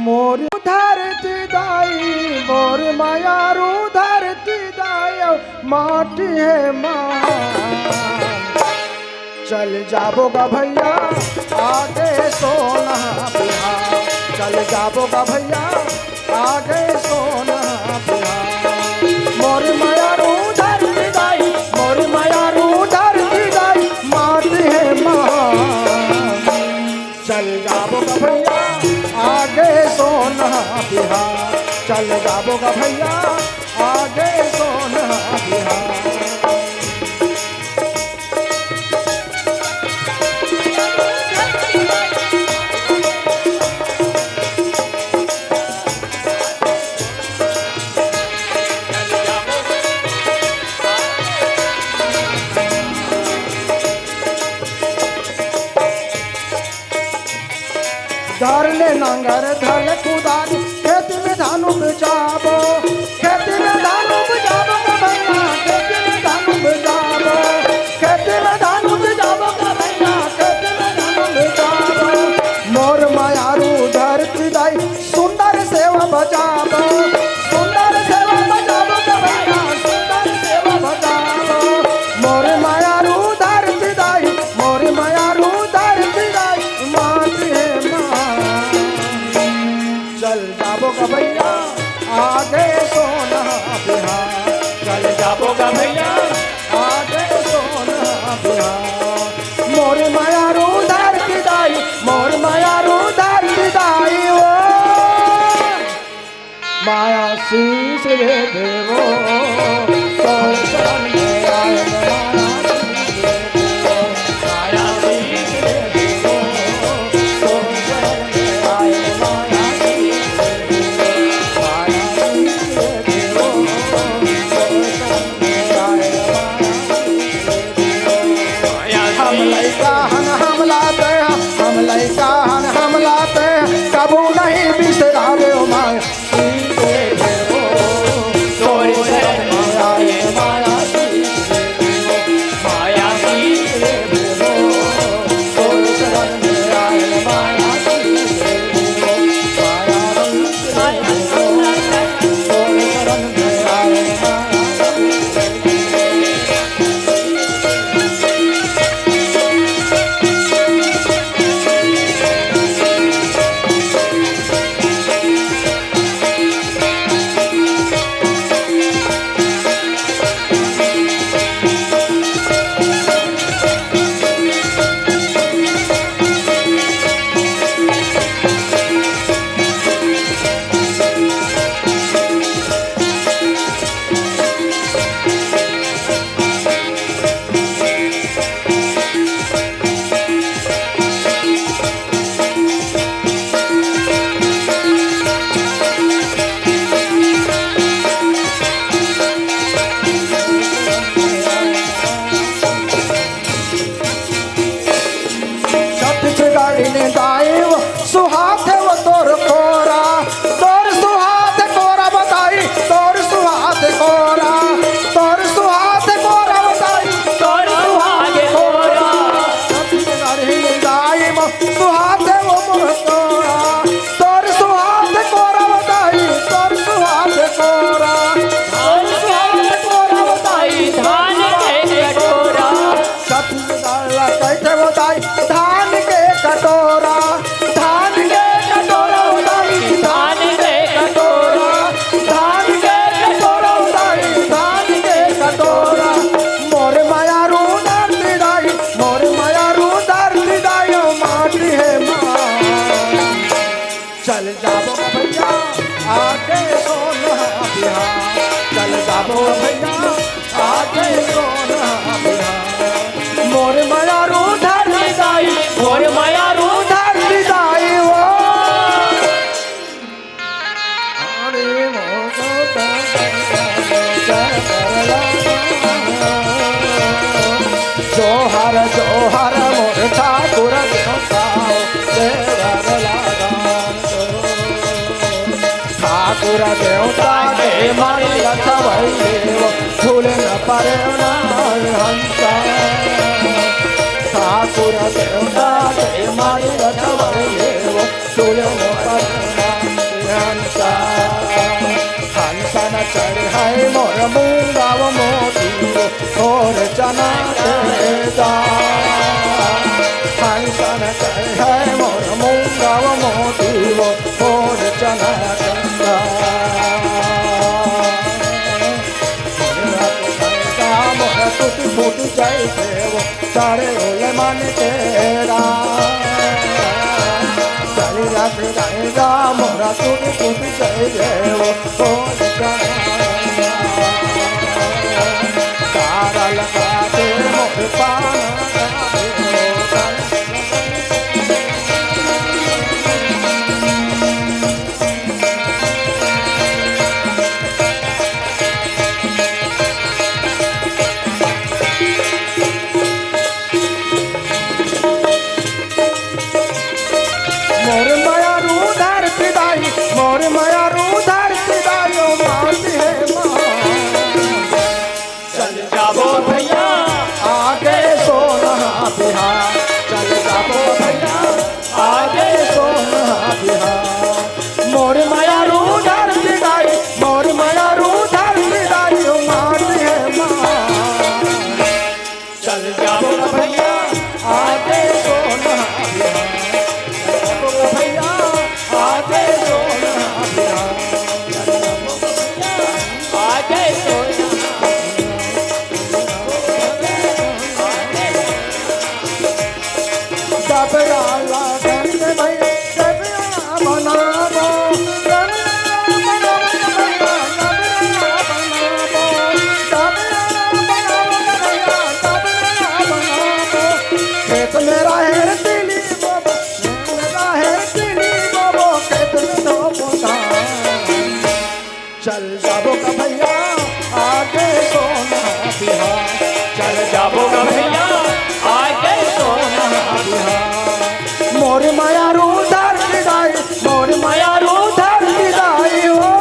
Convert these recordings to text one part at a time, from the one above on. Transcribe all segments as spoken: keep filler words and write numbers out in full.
मोर धरती दाई, मोर मयारू धरती दाई, माटी हे माँ। चल जाबो गा भैया, आगे सोना बिहार। चल जाबो गा भैया, आगे सोना बिहार। मोर मयारू धरती दाई, मोर मयारू धरती दाई, माटी हे माँ। चल जाबो गा भैया, आगे सोना बिहार। चल जाबो गा भैया, आगे सोना बिहार। धर ले नांगर, धर ले कुदारी, खेत में धान उपजाबो, खेत में धान उपजाबो गा भैया, खेत में धान उपजाबो, खेत में धान उपजाबो गा भैया, खेत में धान उपजाबो। मोर मयारू धरती दाई, सुंदर सेवा बजाबो, सुंदर सेवा बजाबो गा भैया, सुंदर सेवा बजाबो। मोर मयारू धरती दाई, मोर मयारू धरती दाई, माटी हे माँ। चल जाबो गा भैया, आगे सोना बिहार। चल जाबो गा भैया, आगे सोना बिहार। मोर मयारू धरती दाई, मोर मयारू धरती दाई ओ। माया शीश रे देवो, तोर शरण में आए माया शीश रे देवो। माया शीश रे देवो, तोर शरण में आए माया शीश रे देवो। माया शीश रे देवो, तोर शरण में आए माया शीश रे देवो। हम लइका हन हम लाते हैं, हम लइका हन हम लाते हैं, कबू नहीं बिसरावे ओ माया। छत्तीसगढ़ ने दाई ओ सुहात हे ओ तोर कोरा, तोर सुहात कोरा बताई, तोर सुहात कोरा, तोर सुहात कोरा बताई, तोर सुहात कोरा। छत्तीसगढ़ ने दाई ओ सुहात हे ओ मोर कोरा, तोर सुहात कोरा बताई, तोर सुहात कोरा, तोर सुहात कोरा बताई, धान के कटोरा। छत्तीसगढ़ ला कहिथे बताई, धान के कटोरा, धान के कटोरा बताई, धान के कटोरा, धान के कटोरा बताई, धान के कटोरा। मोर मयारू धरती दाई, मोर मयारू धरती दाई, ओ माटी हे माँ। चल जाबो गा भैया, आगे सोना बिहार। चल जाबो गा भैया, आगे सोना बिहार। मोर मयारू धरती दाई, मोर मयारू धरती दाई ओ। अरे मोर जोहार, जोहार मोर ठाकुर देवता, देवर लागा। ठाकुर देवता के ए मारी रथवई देव, झूले न परे नार हंसा। ठाकुर देवता के मारी रथवई देव, झूले न परे नार हंसा। हंसा न चढ़े है मोर मूंगा व मोती, मोर चना के दाल। हंसा न चढ़े है मोर मूंगा व मोती, मोर चना के दाल। मोर टूटी फूटी जाई देव, चारे ओले मन तेरा। चली रख जाएगा मोर टूटी फूटी जाई देव, ओ तारा लगा दे मोर पाना। मोर मया रू धरती दाई, मोर मया रू धरती दाई, ओ माटी हे माँ। चल जाबो भैया, आगे सोना बिहार। चल जाबो भैया, आगे सोना बिहार। मोर मया रू धरती दाई, मोर मया रू धरती दाई, ओ माटी हे माँ। चल जाबो भैया, आगे सोना बिहार। चल जाबो भैया, आगे सोना बिहार। चल जाबो भैया, आगे सोना बिहार। डबरा लागन में भैया, डबरा बनाबो, डबरा बनाबो, डबरा बनाबो, डबरा बनाबो, डबरा बनाबो। खेत में राहेर तिली बोबो, खेत में राहेर तिली बोबो, खेत में धोबो धान। चल जाबो गा भैया, आगे सोना बिहार। चल जाबो गा भैया, आगे सोना बिहार। मोर मया रू धरती दाई, मोर मया रू धरती दाई हो।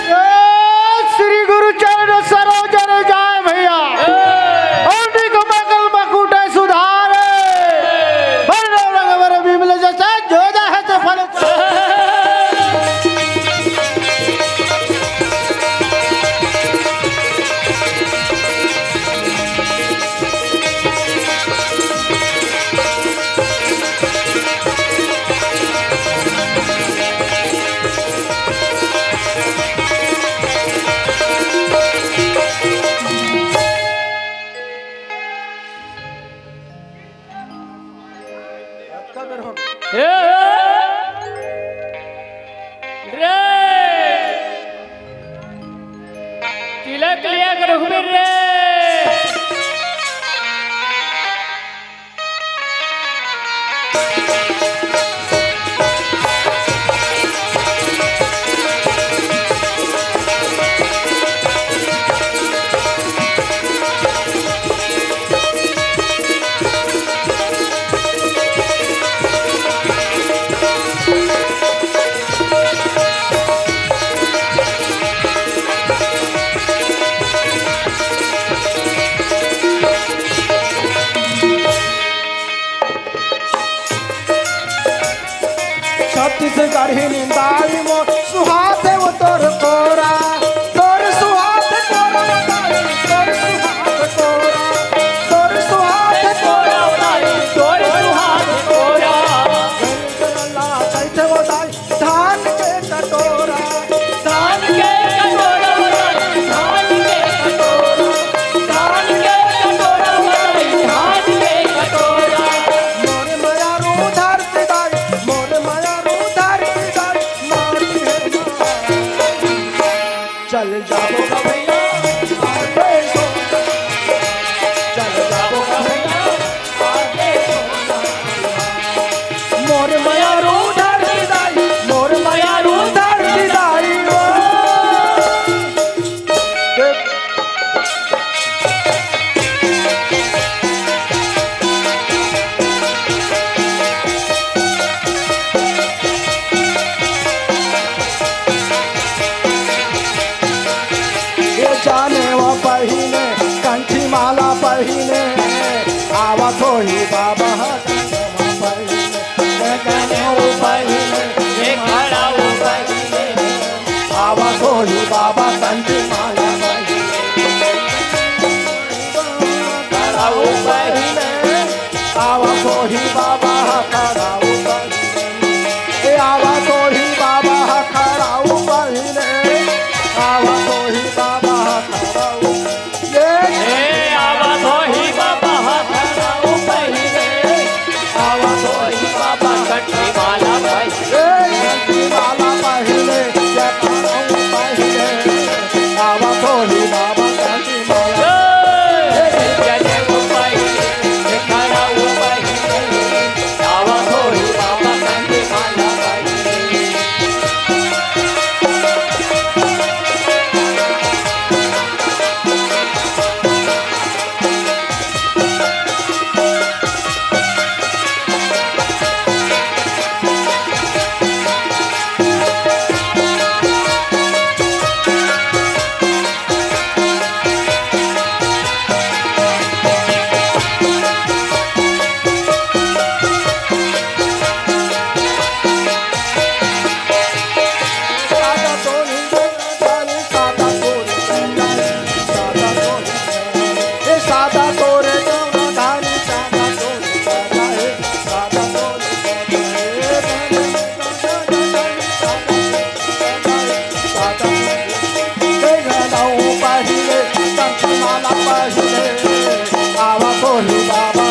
ए, श्री गुरु चरण सरोज रज जाय भैया। ए। अवनी को मंगल मकुट सुधार। ए। भर रंग वर विमल जस जो जा है तो फल। ए, रे, तिलक लिया के रघुबीर रे। छत्तीसगढ़ी निंदाई मोर सुहात हे वो तोर कोरा, तोर सुहात कोरा बताई, तोर सुहात कोरा, तोर सुहात कोरा बताई, तोर सुहात कोरा। गंगला कैसे बताई धान के कटोरा, धान के कटोरा बताई, धान के कटोरा, होही बाबा।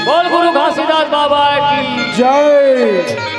बोल गुरु घासीदास बाबा की जय।